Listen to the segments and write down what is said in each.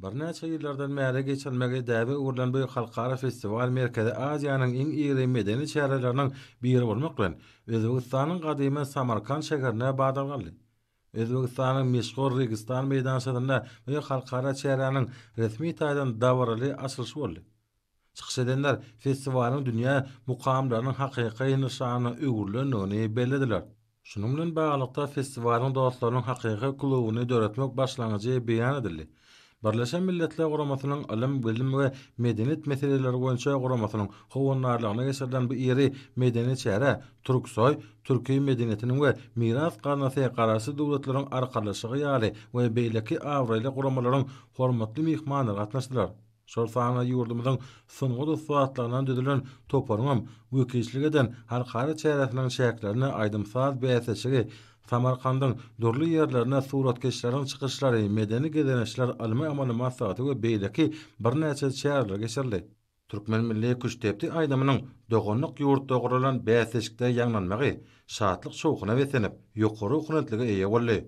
Birnäçe ýyllardan bäri geçirilmegi däbe öwrülen bu halkara festiwal Merkezi Aziýanyň iň iri medeni çäreleriniň biri bolmak bilen, Özbegistanyň gadymy Samarkant şäherinde badalga aldy. Özbegistanyň meşhur Registan meýdançasynda bu halkara çäräniň resmi taýdan dabaraly açylyşy boldy. Çykyş edenler festiwalyň dünýä mukamlarynyň hakyky nyşanyna öwrülendigini bellediler. Şunuň bilen baglylykda, festiwalyň dostlarynyň hakyky klubuny döretmek başlangyjy beýan edildi. Birleşen Milletler Guramasynyň Ylym, bilim we medeniýet meseleleri boýunça guramasynyň howandarlygynda geçirilen bu iri medeni çärä Türksoý, Türki medeniýetiniň we miras gaznasy Garaşsyz Döwletleriň Arkalaşygy ýaly we beýleki abraýly guramalaryň hormatly myhmanlary gatnaşdylar. Şol sanda ýurdumyzyň sungat ussatlaryndan düzülen toparyňam wekilçilik eden halkara çäresiniň çäklerinde aýdym-saz bäsleşigi, Samarkandyň dürli ýerlerinde suratkeşleriň çykyşlary, medeni gezelençler, ylmy-amaly maslahaty we beýleki birnäçe çäreler geçirildi. Türkmen milli küştdepdi aýdymynyň doganlyk ýurtda guralan bäsleşikde ýaňlanmagy şatlyk-şowhuna beslenip, ýokary ruhubelentlige eýe boldy.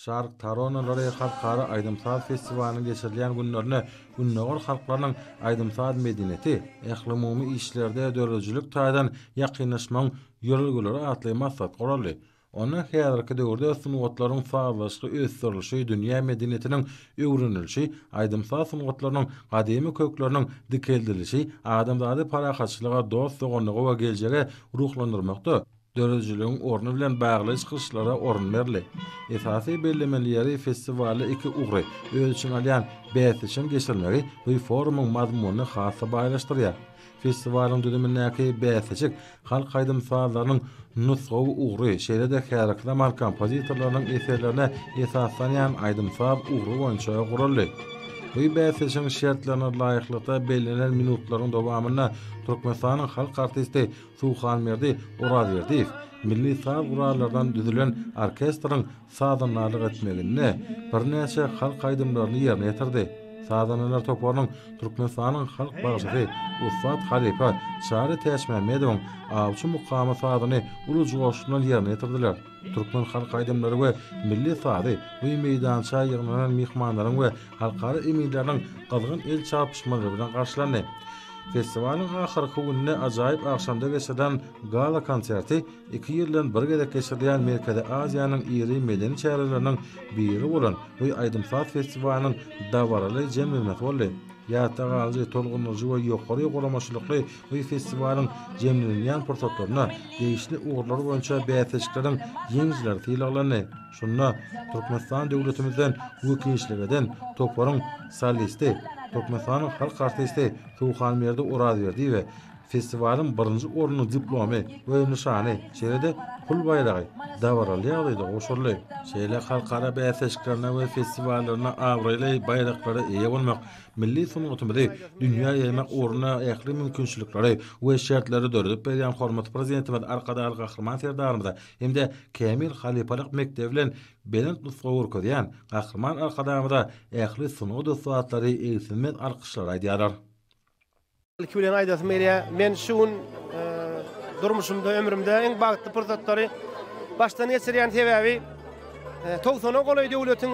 Şark taronalary halkara aýdym-saz festiwalynyň geçirilýän günlerinde Gündogar halklarynyň aýdym-saz medeniýeti, ählumumy işlerde döredijilik taýdan ýakynlaşmagyň ýörelgeleri atly maslahat guraldy. Onda häzirki döwürde sungatlaryň sazlaşykly ösdürilişi, dünýä medeniýetiniň öwrenilişi, aýdym-saz sungatlarynyň gadymy kökleriniň dikeldilişi adamzady parahatçylyga, dost-doganlyga we geljege ruhlandyrmakda döredijiligiň orny bilen bagly çykyşlara orun berildi. Esasy bellemeli ýeri festiwalda iki ugry öz içine alýan bäsleşigiň geçirilmegi bu forumyň mazmunyny has-da baýlaşdyrýar. Festiwalyň düzümindäki bäsleşik halk aýdym-sazlarynyň nusgawy ugry, şeýle-de häzirki zaman kompozitorlarynyň eserlerine esaslanýan aýdym-saz ugry boýunça guraldy. Bu bäsleşigiň şertlerine laýyklykda bellenen minutlaryň dowamynda Türkmenistanyň halk artisti Suhanberdi Orazberdiýew milli saz gurallardan düzülen orkestriň sazandarlyk etmeginde birnäçe halk aýdymlaryny ýerine ýetirdi. Sazandalar toparynyň Türkmenistanyň halk bagşysy, ussat halypa Çary Täçmämmedowyň Awçy mukamy sazyny uly joşgun bilen ýerine ýetirdiler. Türkmen halk aýdymlary we milli sazy bu meýdança ýygnanan myhmanlaryň we halkara eminleriniň gyzgyn el çarpyşmalary bilen garşylandy. Festiwalyň ahyrky gününde ajaýyp agşamda geçirilen gala-konserti Iki ýyldan bir gezek geçirilýän Merkezi Aziýanyň iri medeni çäreleriniň biri bolan bu aýdym-saz festiwalynyň dabaraly jemlenmesi boldy. Ýatda galyjy, tolgundyryjy we ýokary guramaçylykly bu festiwalyň jemlenilýän pursatlarynda degişli ugurlar boýunça bäsleşikleriň ýeňijileri sylaglandy. Şunda Türkmenistan döwletimizden wekilçilik eden toparyň solisti, Türkmenistanyň halk artisti Suhanberdi Orazberdiýewe Festiwalyň birinji ornunyň diplomy we nyşany, şeýle-de pul baýragy dabaraly ýagdaýda gowşuryldy. Şeýle halkara bäsleşiklerinde we festiwallarynda abraýly baýraklara eýe bolmak, milli sungatymyzy dünýä ýaýmak ugrunda ähli mümkinçilikleri we şertleri döredip berýän hormatly Prezidentimiz Arkadagly Gahryman Serdarymyza hem-de kämil halypalyk mekdebi bilen belent nusga görkezýän Gahryman Arkadagymyza ähli sungat ussatlary egsilmez alkyşlary aýdýarlar. Ilki bilen aýdasym gelýär, men şu gün durmuşymda, ömrümde iň bagtly pursatlary başdan geçirýän sebäbi togsana golaý döwletiň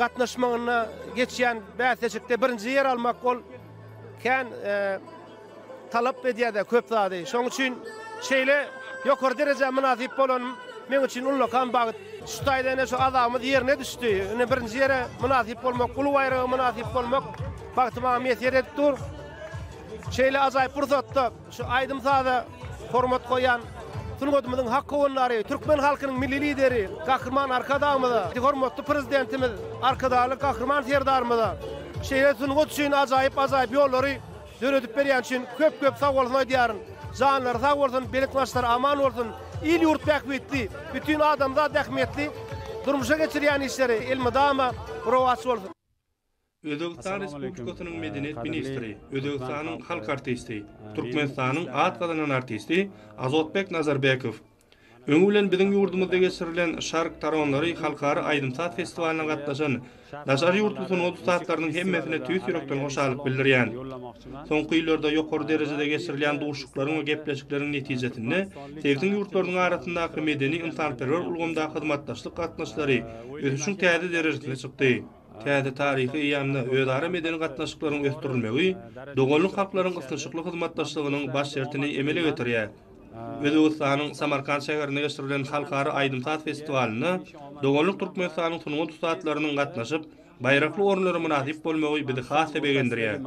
gatnaşmagynda geçýän bäsleşikde birinji ýer almak ol kän talap edýär-de köp zady. Şonuň üçin şeýle ýokary derejä mynasyp bolanym meň üçin ullakan bagt. Şu taýda ine şu azabymyz ýerine düşdi. Ine birinji ýere mynasyp bolmak, uly baýraga mynasyp bolmak bagty maňa miýesser edip dur. Şeýle ajaýyp pursatda şu aýdym-saza hormat goýýan sungatymyzyň hak howandary, türkmen halkynyň Milli Lideri Gahryman Arkadagymyza, hormatly Prezidentimiz Arkadagly Gahryman Serdarymyza şeýle sungat üçin ajaýyp-ajaýyp ýollary döredip berýäni üçin köp-köp sag bolsun aýdýaryn. Janlary sag bolsun, belent başlary aman bolsun. Il-ýurt bähbitli, bütin adamzat ähmiýetli durmuşa geçirýän işleri elmydama rowaç bolsun. Özbegistan Respublikasynyň Medeniýet ministri, Özbegistanyň halk artisti, Türkmenistanyň at gazanan artisti Azotbek Nazarbekow. Öňi bilen biziň ýurdumyzda geçirilen Şark taronlary halkara aýdym-saz festiwalyna gatnaşan daşary ýurtly sungat ussatlarynyň hemmesine tüýs ýürekden hoşallyk bildirýän. Soňky ýyllarda ýokary derejede geçirilýän duşuşyklaryň we gepleşikleriň netijesinde sebitiň ýurtlarynyň arasyndaky medeni-ynsanperwer ulgamdaky hyzmatdaşlyk gatnaşlary ösüşiň täze derejesine çykdy. Täze taryhy eýýamda özara medeni gatnaşyklaryň ösdürilmegi doganlyk halklaryň ysnyşykly hyzmatdaşlygynyň baş şertini emele getirýär. Özbegistanyň Samarkant şäherinde geçirilen halkara aýdym-saz festiwalynda doganlyk Türkmenistanyň sungat ussatlarynyň gatnaşyp, baýrakly orunlara mynasyp bolmagy bizi has-da begendirýär.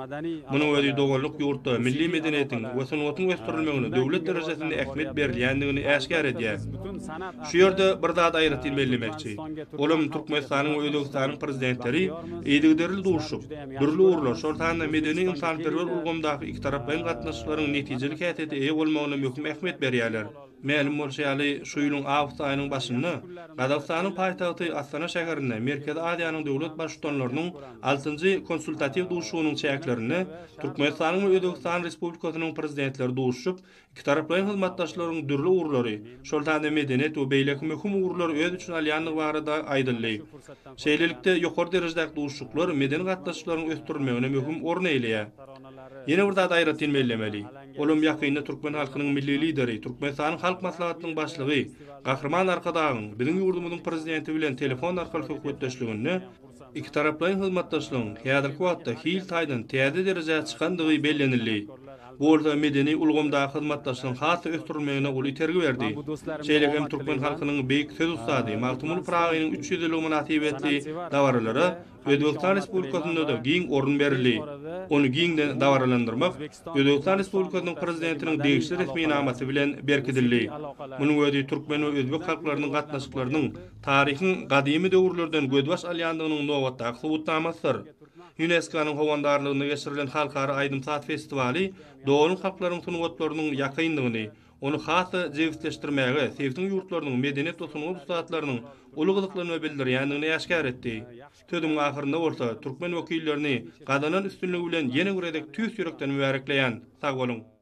Munuň özi doganlyk ýurtda milli medeniýetiň we sungatyň ösdürilmegine döwlet derejesinde ähmiýet berilýändigini äşgär edýär. Şu ýerde bir zady aýratyn bellemekçi. Olam Türkmenistanyň we Özbegistanyň Prezidentleri yzygiderli duşuşyp, dürli ugurlar, şol sanda medeni-ynsanperwer ulgamdaky ikitaraplaýyn gatnaşyklaryň netijeli häsiýete eýe bolmagyna möhüm ähmiýet berýärler. Mälim bolşy ýaly, şu ýylyň awgust aýynyň başynda Gazagystanyň paýtagty Astana şäherinde Merkezi Aziýanyň döwlet Baştutanlarynyň altynjy konsultatiw duşuşygynyň çäklerinde Türkmenistanyň we Özbegistan Respublikasynyň Prezidentleri duşuşyp, ikitaraplaýyn hyzmatdaşlygyň dürli ugurlary, şol sanda medeniýet we beýleki möhüm ugurlary öz içine alýandygy barada aýdyldy. Şeýlelikde, ýokary derejedäki duşuşyklar medeni gatnaşyklaryň ösdürilmegine möhüm orun eýeleýär. Ýene bir zady aýratyn bellemeli. Olam ýakynda türkmen halkynyň Milli Lideri, Türkmenistanyň Halk Maslahatynyň Başlygy Gahryman Arkadagyň biziň ýurdumyzyň Prezidenti bilen telefon arkaly söhbetdeşliginde ikitaraplaýyn hyzmatdaşlygyň häzirki wagtda hil taýdan täze derejä çykandygy bellenildi. Bu bolsa medeni ulgamdaky hyzmatdaşlygyň has-da ösdürilmegine uly itergi berdi. Şeýle hem türkmen halkynyň beýik söz ussady Magtymguly Pyragynyň 300 ýyllygy mynasybetli dabaralara Özbegistan Respublikasynda-da giň orun berildi. Ony giňden dabaralandyrmak Özbegistan Respublikasynyň Prezidentiniň degişli resminamasy bilen berkidildi. Munuň özi türkmen we özbek halklarynyň gatnaşyklarynyň taryhyň gadymy döwürlerden gözbaş alýandygynyň nobatdaky subutnamasydyr. ÝUNESKO-nyň howandarlygynda geçirilen halkara aýdym-saz festiwaly doganlyk halklaryň sungatlarynyň ýakynlygyny, ony has-da jebisleşdirmäge sebitiň ýurtlarynyň medeniýet we sungat ussatlarynyň uly gyzyklanma bildirýändigini äşgär etdi. Sözümiň ahyrynda bolsa, türkmen wekillerini gazanan üstünligi bilen ýene bir gezek tüýs ýürekden mübärekleýän. Sag boluň!